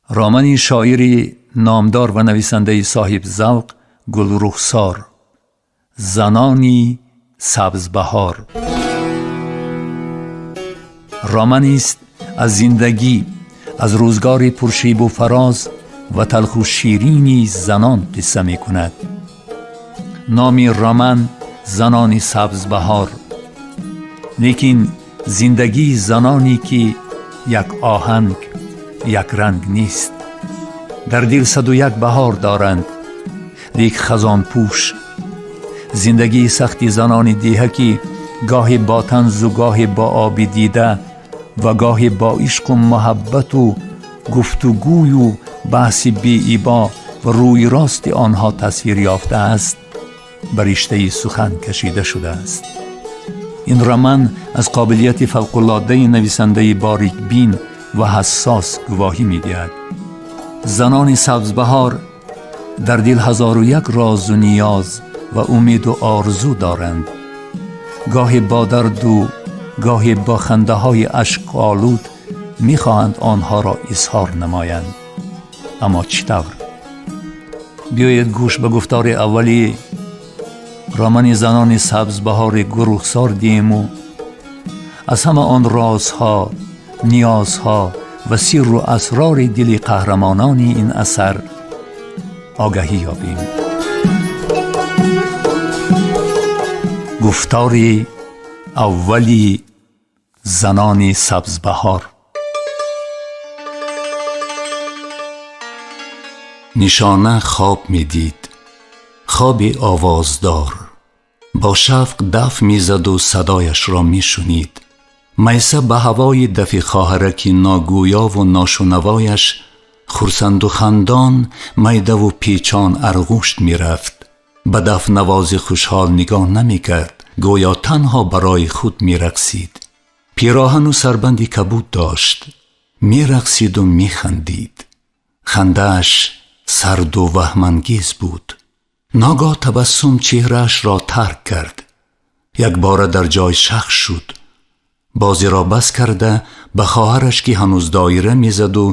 Романи шоири номдор ва нависандаи соҳибзавқ Гулрухсор, Занони сабзбаҳор. Романист аз зиндагӣ, аз рӯзгори пуршибу фароз ва талху ширини занон қисса мекунад. Номи роман Занони сабзбаҳор, лекин зиндагии заноне ки як оҳанг, як ранг нест. Дар дил 101 баҳор доранд, лек хазонпӯш. Зиндагии сахти занони деҳа, ки гоҳе бо танзу, гоҳе бо оби дида ва гоҳе бо ишқу муҳаббату гуфтугӯю баҳси беибо ва рӯи рости онҳо тасвир ёфтааст, ба риштаи сухан кашида шудааст. Ин роман аз қобилияти фавқулодаи нависандаи борикбин ва ҳассос гувоҳӣ медиҳад. Занони сабзбаҳор дар дил 1001 розу ниёз ва умеду орзу доранд. Гоҳе бо дарду, гоҳе бо хандаҳои ашколуд мехоҳанд онҳоро изҳор намоянд. Аммо чӣ тавр? Биёед, гӯш ба гуфтори аввали романи Занони сабзбаҳори Гулрухсор диҳему аз ҳама он розҳо, ниёзҳо ва сирру асрори дили қаҳрамонони ин асар огаҳӣ ёбем. Гуфтори аввали Занони сабзбаҳор. Нишона хоб медид, хоби овоздор. Бо шавқ даф мезаду садояшро мешунид. Майса ба ҳавои дафи хоҳараки ногӯёву ношунавояш хурсанду хандон, майдаву печон арғушт мерафт. Ба дафнавози хушҳол нигоҳ намекард, гӯё танҳо барои худ мерақсид. Пироҳану сарбанди кабуд дошт. Мерақсиду механдид. Хандааш сарду ваҳмангез буд. Ногоҳ табассум чеҳраашро тарк кард. Якбора дар ҷой шах шуд. Бозиро бас карда, ба хоҳараш, ки ҳанӯз доира мезаду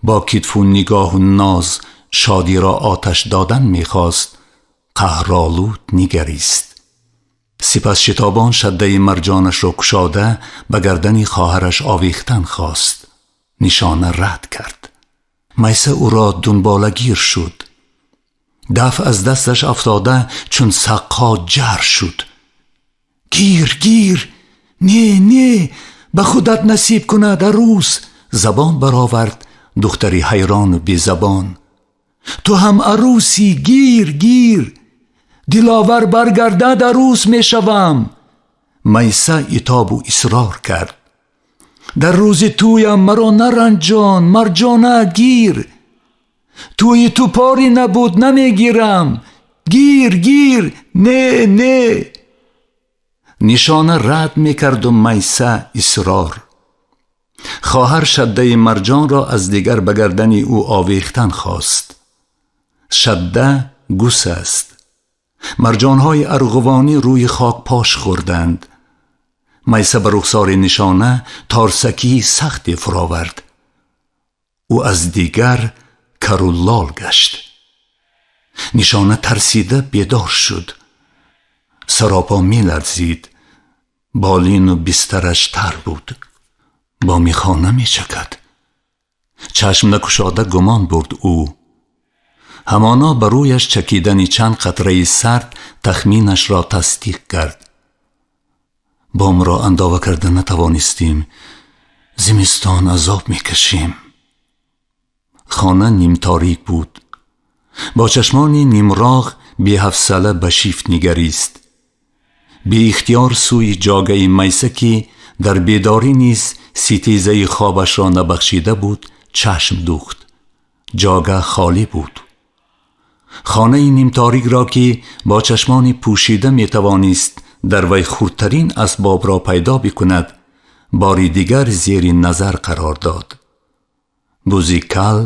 бо китфу нигоҳу ноз шодиро оташ додан мехост, қаҳролуд нигарист. Сипас шитобон шаддаи марҷонашро кушода, ба гардани хоҳараш овехтан хост. Нишона рад кард. Майса ӯро дунболагир шуд. Даф аз дасташ афтода, чун саққо ҷар шуд. Гир, гир, не, не, ба худат насиб кунад, арӯс, забон баровард духтари ҳайрону безабон. Ту ҳам арӯсӣ, гир, гир. Диловар баргардад, арӯс мешавам. Майса итобу исрор кард. Дар рӯзи тӯям маро наранҷон, Марҷона, гир. Тӯи ту порӣ набуд, намегирам. Гир, гир, не, не. Нишона рад мекарду Майса исрор. Хоҳар шаддаи марҷонро аз дигар ба гардани ӯ овехтан хост. Шадда гусаст. Марҷонҳои арғувонӣ рӯи хок пош хӯрданд. Майса ба рухсори Нишона торсакии сахте фуровард. Ӯ аз дигар кару лол гашт. Нишона тарсида бедор шуд. Саропо меларзид. Болину бистараш тар буд. Боми хона мечакад. Чашм накушода гумон бурд ӯ. Ҳамоно ба рӯяш чакидани чанд қатраи сард тахминашро тасдиқ кард. Бомро андова карда натавонистем. Зимистон азоб мекашем. Хона нимторик буд. Бо чашмони нимроғ беҳавсала ба шифт нигарист. Беихтиёр сӯи ҷогаи Майса, ки дар бедорӣ низ ситезаи хобашро набахшида буд, чашм духт. Ҷога холӣ буд. Хонаи нимторикро, ки бо чашмони пӯшида метавонист дар вай хурдтарин асбобро пайдо бикунад, бори дигар зери назар қарор дод. Бузи кал,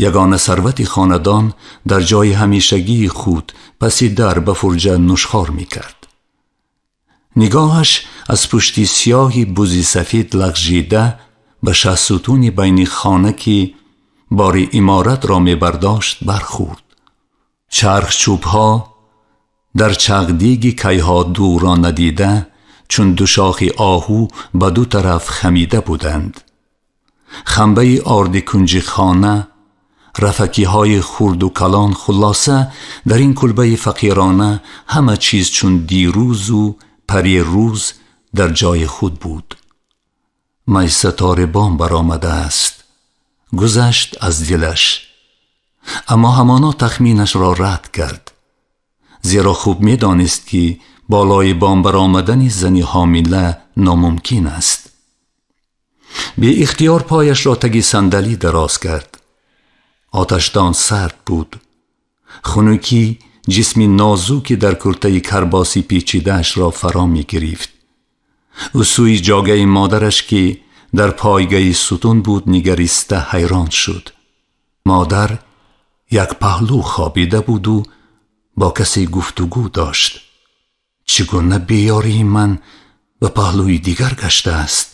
ягона сарвати хонадон, дар ҷои ҳамешагии худ паси дар ба фурҷа нушхор мекард. Нигоҳаш аз пушти сиёҳи бузи сафед лағжида ба шаҳсутуни байни хона, ки бори иморат ро мебардошт бархӯрд. Чархчӯбҳо дар чағдиги кайҳо дура надида, чун ду шохи оҳу ба ду тараф хамида буданд. Хамбаи орди кунҷи хона, рафакиҳои хурду калон, хулоса дар ин кулбаи фақирона ҳама чиз чун дирӯзу парирӯз дар ҷои худ буд. Майса тори бом баромадааст, гузашт аз дилаш, аммо ҳамоно тахминашро рад кард, зеро хуб медонист, ки болои бом баромадани зани ҳомила номумкин аст. Беихтиёр пояшро таги сандалӣ дароз кард. Оташдон сард буд. Хунукӣ ҷисми нозуки дар куртаи карбосӣ печидаашро фаро мегирифт. Ӯ сӯи ҷогаи модараш, ки дар пойгаи сутун буд, нигариста ҳайрон шуд. Модар як паҳлӯ хобида буду бо касе гуфтугӯ дошт. Чӣ гуна беёрии ман ба паҳлӯи дигар гаштааст?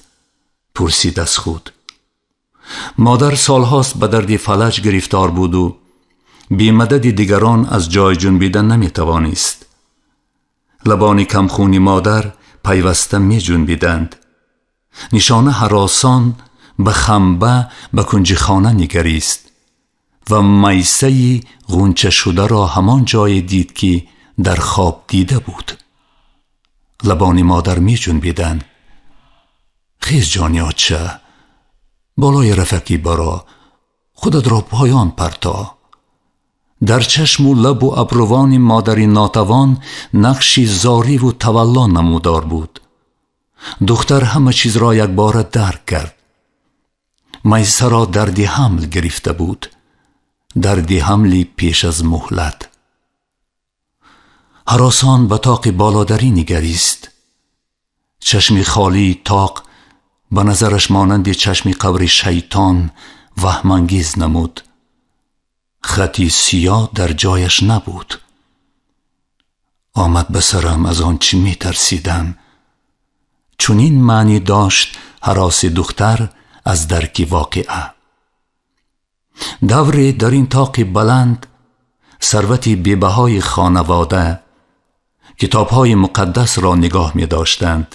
Пурсид аз худ. Модар солҳост ба дарди фалаҷ гирифтор буду бемадади дигарон аз ҷой ҷунбида наметавонист. Лабони камхуни модар пайваста меҷунбиданд. Нишона ҳаросон ба хамба ба кунҷи хона нигарист ва Майсаи ғунчашударо ҳамон ҷое дид, ки дар хоб дида буд. Лабони модар меҷунбиданд. Хез, ҷони оча, болои рафакӣ баро, худатро поён парто. Дар чашму лабу абрувони модари нотавон нақши зориву тавалло намудор буд. Духтар ҳама чизро якбора дарк кард. Майсаро дарди ҳамл гирифта буд, дарди ҳамли пеш аз муҳлат. Ҳаросон ба тоқи болодарӣ нигарист. Чашми холии тоқ ба назараш монанди чашми қабри шайтон ваҳмангез намуд. Хати сиёҳ дар ҷояш набуд. Омад ба сарам аз он чӣ метарсидам. Чунин маънӣ дошт ҳароси духтар аз дарки воқеа. Давре дар ин тоқи баланд сарвати бебаҳои хонавода, китобҳои муқаддасро нигоҳ медоштанд.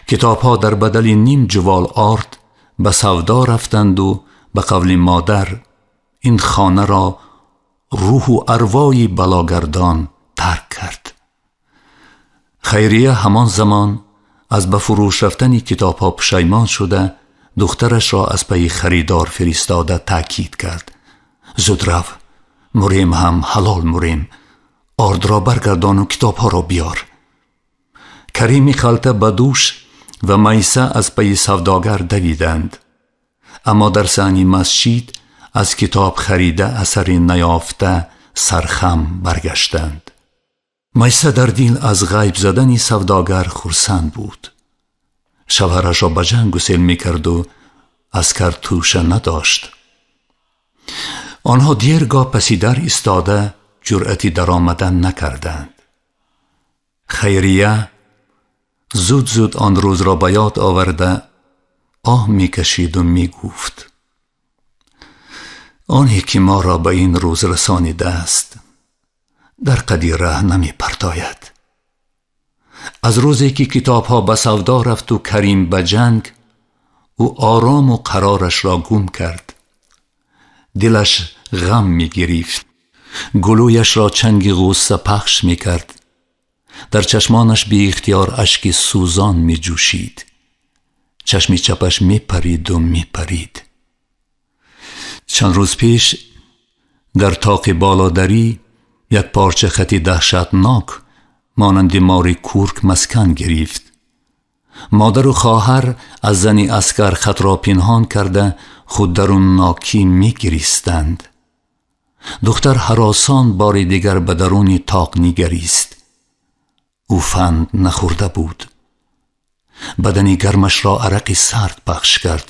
Китобҳо дар бадали ним ҷувол орд ба савдо рафтанду, ба қавли модар, ин хонаро рӯҳу арвои балогардон тарк кард. Хайрия ҳамон замон аз ба фурӯш рафтани китобҳо пушаймон шуда, духтарашро аз пайи харидор фиристода таъкид кард: «Зуд рав, мурем ҳам ҳалол мурем, ордро баргардону китобҳоро биёр». Карими халта ба дӯш ва Майса аз пайи савдогар давиданд, аммо дар саҳни масҷид аз китоб харида асаре наёфта сархам баргаштанд. Майса дар дил аз ғайб задани савдогар хурсанд буд. Шавҳарашро ба ҷанг гусел мекарду аскар тӯша надошт. Онҳо дергоҳ паси дар истода ҷуръати даромадан накарданд. Хайрия зуд зуд он рӯзро ба ёд оварда оҳ мекашиду мегуфт: «Оне ки моро ба ин рӯз расонидааст, дар қади раҳ намепартояд». Аз рӯзе ки китобҳо ба савдо рафту Карим ба ҷанг, ӯ орому қарорашро гум кард. Дилаш ғам мегирифт, гулӯяшро чанги ғусса пахш мекард, дар чашмонаш беихтиёр ашки сӯзон меҷӯшид, чашми чапаш мепариду мепарид. Чанд рӯз пеш дар тоқи болодарӣ як порча хати даҳшатнок монанди мори курк маскан гирифт. Модару хоҳар аз зани аскар хатро пинҳон карда, худ даруннокӣ мегиристанд. Духтар ҳаросон бори дигар ба даруни тоқ нигарист. Ӯ фанд нахӯрда буд. Бадани гармашро арақи сард пахш кард.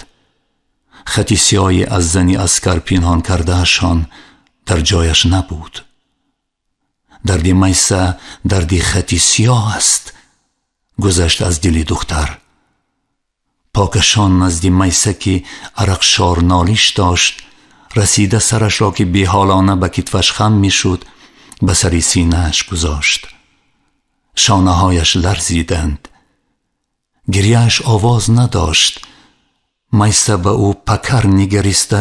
Хати сиёҳе аз зани аскар пинҳон кардаашон дар ҷояш набуд. Дарди Майса дарди хати сиёҳ аст, гузашт аз дили духтар. Покашон назди Майса, ки арақшор нолиш дошт, Расида сараш ро ки беҳолона ба китфаш хам мешуд, ба сари синааш гузошт. Шонаҳояш ларзиданд. Гирьяаш овоз надошт. Майса ба ӯ пакар нигариста,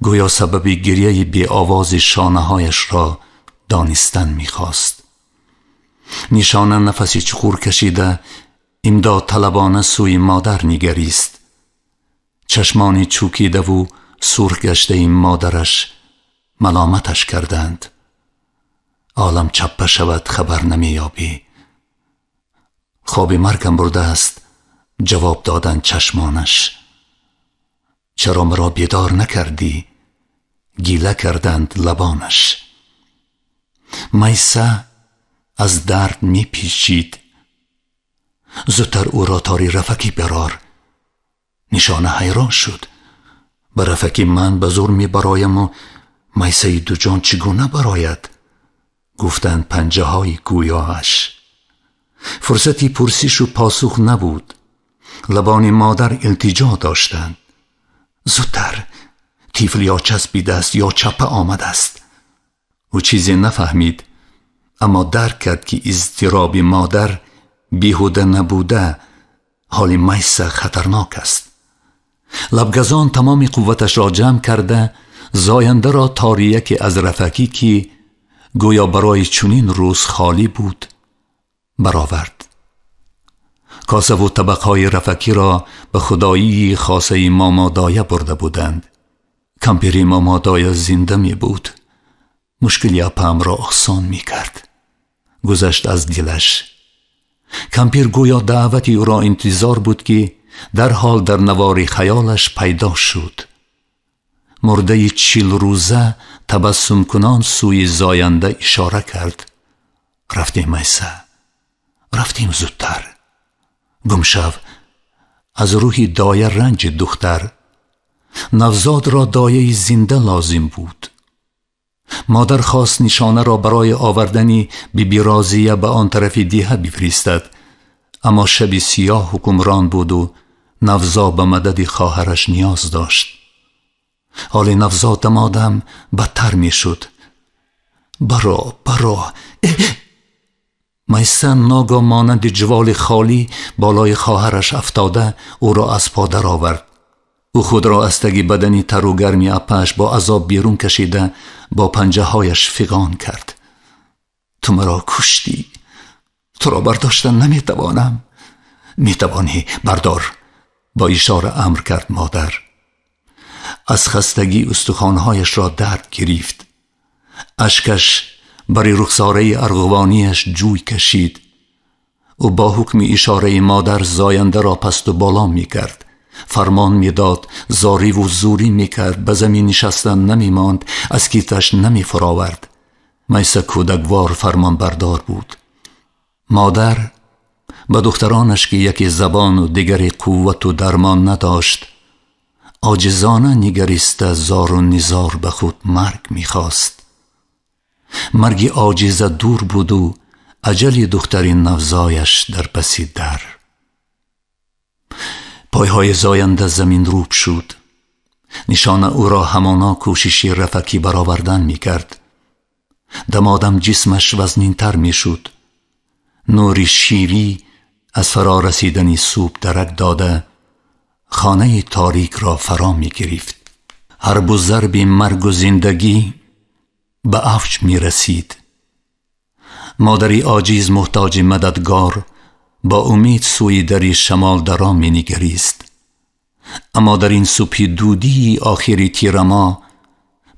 гӯё сабаби гирьяи беовози шонаҳояшро донистан мехост. Нишона нафаси чуқур кашида, имдодталабона сӯи модар нигарист. Чашмони чӯкидаву сурх гаштаи модараш маломаташ карданд. Олам чаппа шавад, хабар намеёбӣ. Хоби маргам бурдааст, ҷавоб доданд чашмонаш. Чаро маро бедор накардӣ? Гила карданд лабонаш. Майса аз дард мепечид. Зудтар ӯро тори рафакӣ барор. Нишона ҳайрон шуд. Ба рафакӣ ман ба зӯр мебарояму Майсаи дуҷон чӣ гуна барояд? Гуфтанд панҷаҳои гӯёаш. Фурсати пурсишу посух набуд. Лабони модар илтиҷо доштанд. Зудтар, тифл ё часпидааст, ё чаппа омадааст. Ӯ чизе нафаҳмид, аммо дарк кард, ки изтироби модар беҳуда набуда, ҳоли Майса хатарнок аст. Лабгазон тамоми қувваташро ҷамъ карда, зояндаро тори яке аз рафакӣ, ки гӯё барои чунин рӯз холӣ буд, баровард. Косаву табақҳои рафакиро ба худоии хосаи момодоя бурда буданд. Кампири момодоя зинда мебуд, мушкили апаамро осон мекард, гузашт аз дилаш. Кампир гӯё даъвати ӯро интизор буд, ки дарҳол дар навори хаёлаш пайдо шуд. Мурдаи 40 рӯза табассумкунон сӯи зоянда ишора кард. Рафтем, Майса, рафтем, зудтар. Гум шав аз рӯҳи доя ранҷи духтар. Навзодро дояи зинда лозим буд. Модар хост Нишонаро барои овардани Бибирозия ба он тарафи диҳа бифиристад, аммо шаби сиёҳ ҳукмрон буду навзо ба мадади хоҳараш ниёз дошт. Ҳоли навзод дамодам бадтар мешуд. Баро, баро. Майса ногоҳ монанди ҷуволи холӣ болои хоҳараш афтода, ӯро аз по даровард. Ӯ худро аз таги бадани тару гарми апааш бо азоб берун кашида, бо панҷаҳояш фиғон кард: «Ту маро куштӣ, туро бардоштан наметавонам». «Метавонӣ, бардор», бо ишора амр кард модар. Аз хастагӣ устухонҳояшро дард гирифт. Ашкаш бари рухсораи арғувонияш ҷӯй кашид. Ӯ бо ҳукми ишораи модар зояндаро пасту боло мекард, фармон медод, зориву зурӣ мекард, ба замин нишастан намемонд, аз китфаш намефуровард. Майса кӯдаквор фармонбардор буд. Модар ба духтаронаш, ки яке забону дигаре қуввату дармон надошт, оҷизона нигариста, зору низор ба худ марг мехост. Марги оҷиза дур буду аҷали духтари навзояш дар паси дар. Пойҳои зоянда заминрӯб шуд. Нишона ӯро ҳамоно кӯшиши рафакӣ баровардан мекард. Дамодам ҷисмаш вазнинтар мешуд. Нури ширӣ аз фаро расидани субҳ дарак дода, хонаи торикро фаро мегирифт. Ҳарбу зарби маргу зиндагӣ ба авҷ мерасид. Модари оҷиз, муҳтоҷи мададгор, бо умед сӯи дари шамолдаро менигарист. Аммо дар ин субҳи дудии охири тирамоҳ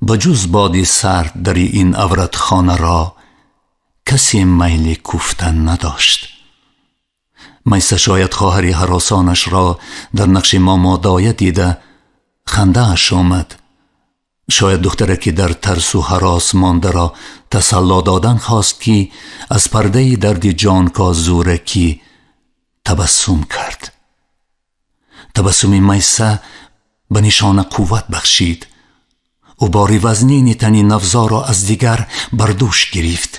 ба ҷуз боди сард дари ин авратхонаро касе майли кӯфтан надошт. Майса шояд хоҳари ҳаросонашро дар нақши момодоя дида, хандааш омад. Шояд духтараки дар тарсу ҳарос мондаро тасалло додан хост, ки аз пардаи дарди ҷонко зӯракӣ табассум кард. Табассуми Майса ба Нишона қувват бахшид. Ӯ бори вазнини тани навзоро аз дигар бар дӯш гирифт.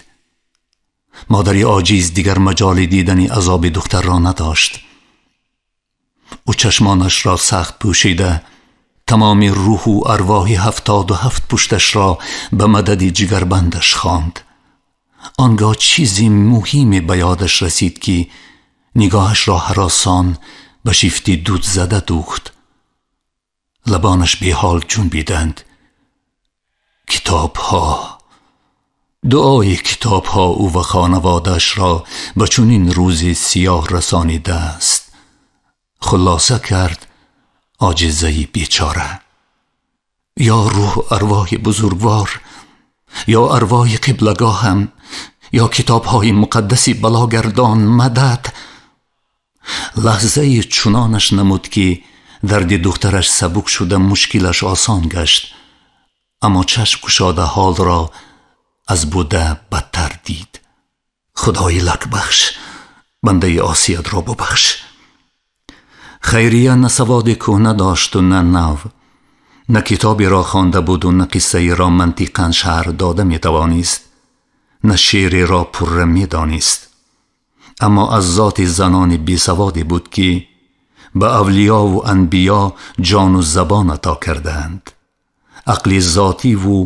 Модари оҷиз дигар маҷоли дидани азоби духтарро надошт. Ӯ чашмонашро сахт пӯшида, Тамоми рӯҳу арвоҳи 77 пушташ ро ба мадади ҷигарбандаш хонд. Он гоҳ чизи муҳиме ба ёдаш расид, ки нигоҳашро ҳаросон ба шифти дудзада дӯхт. Лабонаш беҳол ҷунбиданд. Китобҳо, дуои китобҳо ӯ ва хонаводаашро ба чунин рӯзи сиёҳ расонидааст. Хулоса кард оҷизаи бечора: ё рӯҳу арвоҳи бузургвор, ё арвоҳи қиблагоҳам, ё китобҳои муқаддаси балогардон, мадад! Лаҳзаи чунонаш намуд, ки дарди духтараш сабук шуда, мушкилаш осон гашт, аммо чашм кушода ҳолро аз буда бадтар дид. Худои лакбахш, бандаи осиятро бубахш. Хайрия на саводи кӯҳна дошту на нав, на китоберо хонда буду на қиссаеро мантиқан шарҳ дода метавонист, на шеъреро пурра медонист. Аммо аз зоти занони бесаводе буд, ки ба авлиёву анбиё ҷону забон ато кардаанд. Ақли зотиву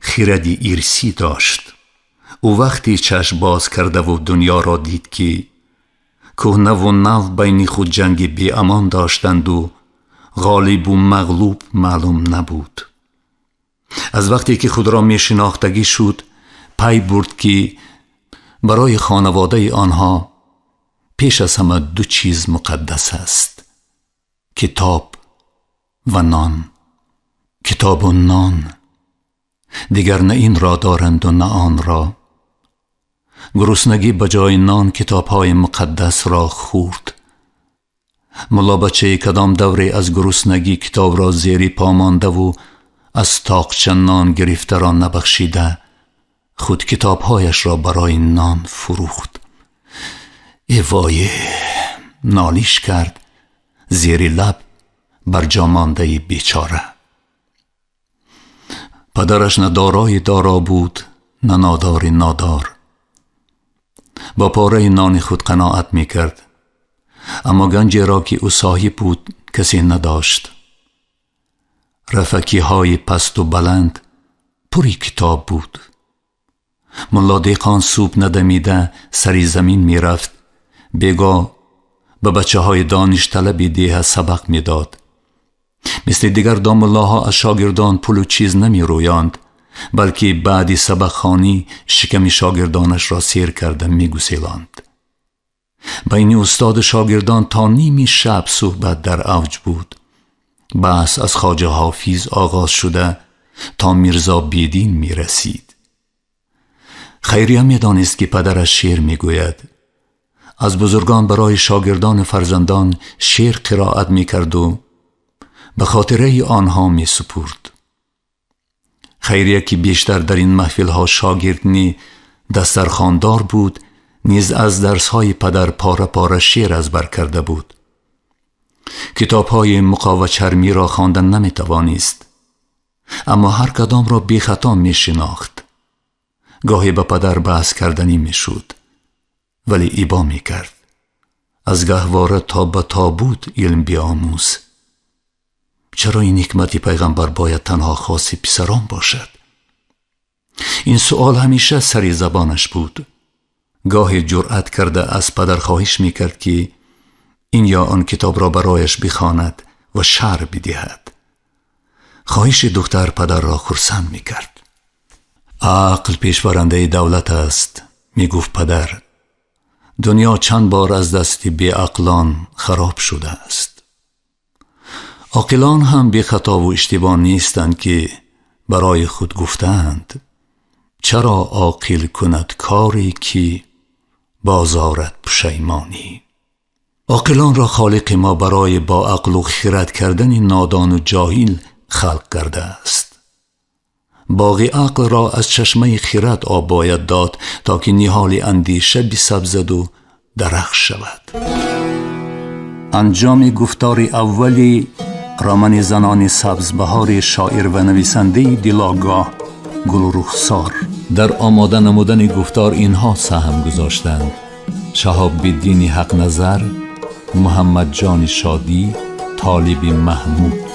хиради ирсӣ дошт. Ӯ вақте чашм боз кардаву дунёро дид, ки кӯҳнаву нав байни худ ҷанги беамон доштанду ғолибу мағлуб маълум набуд. Аз вақте ки худро мешинохтагӣ шуд, пай бурд, ки барои хонаводаи онҳо пеш аз ҳама ду чиз муқаддас аст: китоб ва нон. Китобу нон. Дигар на инро доранду на онро. Гуруснагӣ ба ҷои нон китобҳои муқаддасро хӯрд. Муллобачаи кадом давре аз гуруснагӣ китобро зери по мондаву аз тоқча нон гирифтаро набахшида, худ китобҳояшро барои нон фурӯхт. Э вое, нолиш кард зери лаб барҷомондаи бечора. Падараш на дорои доро буд, на нодори нодор. Бо пораи нони худ қаноат мекард, аммо ганҷеро, ки ӯ соҳиб буд, касе надошт. Рафакиҳои пасту баланд пури китоб буд. Мулло деҳқон субҳ надамида сари замин мерафт, бегоҳ ба бачаҳои доништалаби деҳа сабақ медод. Мисли дигар домуллоҳо аз шогирдон пулу чиз намерӯёнд, балки баъди сабақхонӣ шиками шогирдонашро сер карда мегуселонд. Байни устоду шогирдон то ними шаб суҳбат дар авҷ буд. Баҳс аз Хоҷа Ҳофиз оғоз шуда то Мирзо Бедин мерасид. Хайрия медонист, ки падараш шеър мегӯяд. Аз бузургон барои шогирдону фарзандон шеър қироат мекарду ба хотираи онҳо месупурд. Хайрия, ки бештар дар ин маҳфилҳо шогирд ни дастархондор буд, низ аз дарсҳои падар пора пора шеър аз бар карда буд. Китобҳои муқовачармиро хонда наметавонист, аммо ҳар кадомро бехато мешинохт. Гоҳе ба падар баҳс карданӣ мешуд, вале ибо мекард: аз гаҳвора то ба тобут илм биомӯз. Чаро ин ҳикмати пайғамбар бояд танҳо хоси писарон бошад? Ин суол ҳамеша сари забонаш буд. Гоҳе ҷуръат карда аз падар хоҳиш мекард, ки ин ё он китобро барояш бихонад ва шарҳ бидиҳад. Хоҳиши духтар падарро хурсанд мекард. Ақл пешбарандаи давлат аст, мегуфт падар. Дунё чанд бор аз дасти беақлон хароб шудааст. Оқилон ҳам бехатову иштибоҳ нестанд, ки барои худ гуфтаанд: чаро оқил кунад коре, ки бозорад пушаймонӣ? Оқилонро холиқи мо барои бо ақлу хирад кардани нодону ҷоҳил халқ кардааст. Боғи ақлро аз чашмаи хирад об бояд дод, то ки ниҳоли андеша бисабзаду дарахт шавад. Анҷоми гуфтори аввали романи занони сабзбаҳори шоир ва нависандаи дилогоҳ Гулрухсор. Дар омода намудани гуфтор инҳо саҳм гузоштанд: Шаҳобиддини Ҳақназар, Муҳаммадҷони Шодӣ, Толиби Маҳмуд.